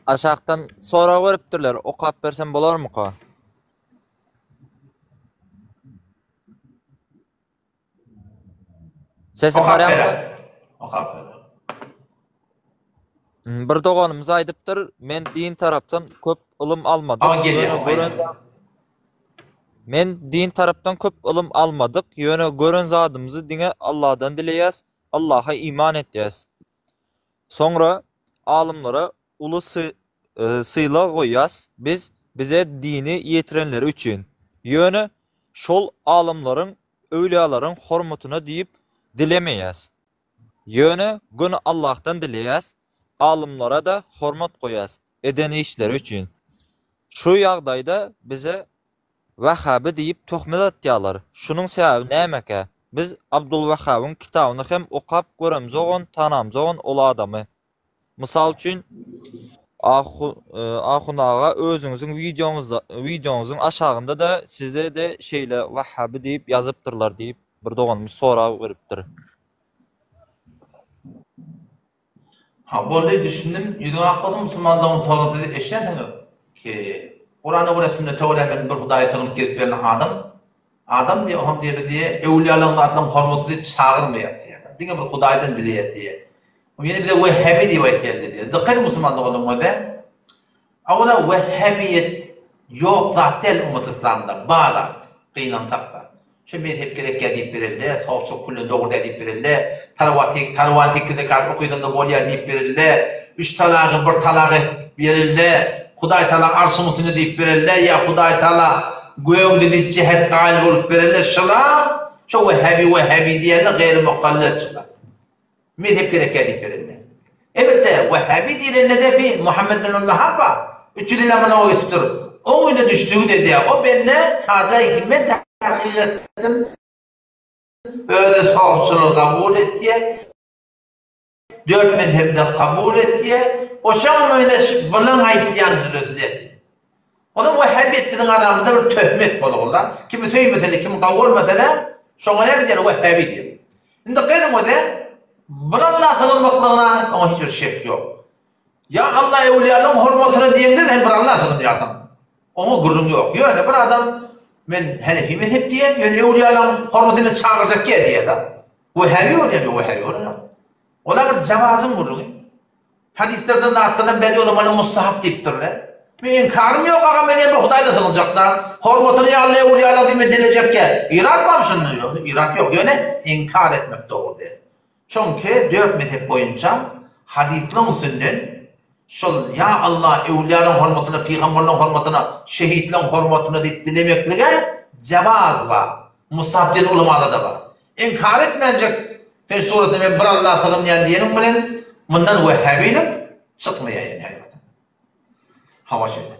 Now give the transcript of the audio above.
Aşakdan sorag beripdirler, okap bersem bolarmyka? Sesim Okap barýarmy? ber. Okap ber. Hmm, Bir doganymyz aýdypdyr, men din tarapdan köp ylym almadyk, Aa gelýär, ýöne gören aýdan. zat Men din tarapdan köp ylym almadyk, ýöne gören zadymyzy diňe Allahdan dileýäs, Allaha iman etýäs. Soňra alymlara uly sylag goýýas biz bize dini ýetirenleri üçin. Ýöne şol alymlaryň öwlýalaryň hormatyna diýip dilemeýäs. Ýöne göni Allahdan dileýäs, alymlara-da hormat goýýas eden işleri üçin. Şu ýagdaýda bize Wahhaby diýip töhmet atýarlar. Şunuň sebäbi nämekä? Biz Abdulwahhabyň kitabyny hem okap göremzogan, tanamzogan ol adamy. Mysal üçin, Ahun aga özüňiziň wideoňyzda wideoňyzyň aşagynda-da size-de şeýle Wahhaby diýip ýazypdyrlar diýip bir doganymyz sorag beripdir. Ha boldy düşündim ýüzüň ak bolsun musulmanlygyň soruny siz eşdensiňiz ki Kurana görä sünnete görä men bir hudaýa sygnyp gezip ýören adam adam diýe oham diýe biz diýe öwlüýalaryň zatlaryň hormaty diýip çagyrmaýas diýe diňe bir hudaýdan dileýäs diýe ýene bize wehhabi diýip aýtýarlar diýe dykgat ediň musulman doganlarym göze awala wehhabiýet ýok zat däl ummat yslamda bar zat gynansakda Şu mezhep gerekýä diýip berende, sowçuk külden dogry däl diýip berende, tarwa tarwan sekiz rekat okysaňda bolýa diýip berende, üç talagy bir talak etip berende, Hudaý Taala arşyň üstünde diýip berende, ýa Hudaý Taala gögde diýip jähet gaýyl bolup berende, şula şo wehhabi wehhabi diýende gaýry mukallid şula. Mezhep gerekýä diýip berende. Elbetde, wehhabi diýlende-de bi Muhammet bin Abdulwahhab bar. 300 ýyl mundan geçipdir. Oň öýüne düşdügi-de däl. O bende taja ki men tahkyk etdim. Özi sowçylygy kabul etýär. Dört mezhepde kabul etýär. Oşaň öýüne bulaň aýtýan sözleri. Onuň wehhabiýet biziň aramyzda bir töhmet bolugla. Kimi söýmese-de, kimi gawy görmese-de, şoňa näme diýer, wehhabi diýer. Indi gyzyň özi bir Alla sygynmaklygyna oňa hiç bir şek ýok. Ýa Alla öwlüýalaryň hormatyna diýeňde sen bir Alla sygynýarsyň. Oňa gürrüň ýok. Ýöne bir adam men Henefi mezhep diýýär, ýöne öwlüýalaryň hormatyna men çagyrjak diýýär diýýär-de. Wehhabi bolýarmy? Wehhabi bolanok. Ola bir jawazyň gürrüňi. Hadyslardan zatlardan bäri ulamalar mustahap diýipdirler. Men inkarym ýok agam men bir Hudaýda sygynjakda. Hormatyny ýa Alla öwlüýalar diýip men dilejekkä. Yrak barmy şunda? Ýok, yrak ýok. Ýöne inkar etmek dogry däl. Çünki dört mezhep boýunça hadyslaryň üstünden şol ýa Alla öwlüýalaryň hormatyna, pygamberleriň hormatyna, şehitleriň hormatyna diýip dilemeklige jawaz bar. Mustahap diýen ulamalarda bar. Inkar etmänjek sen suratda men bir Allaha sygynýan diýeniň bilen mundan wehhabilik çykmaýar ýene hakykatdan. Hawa şeýle.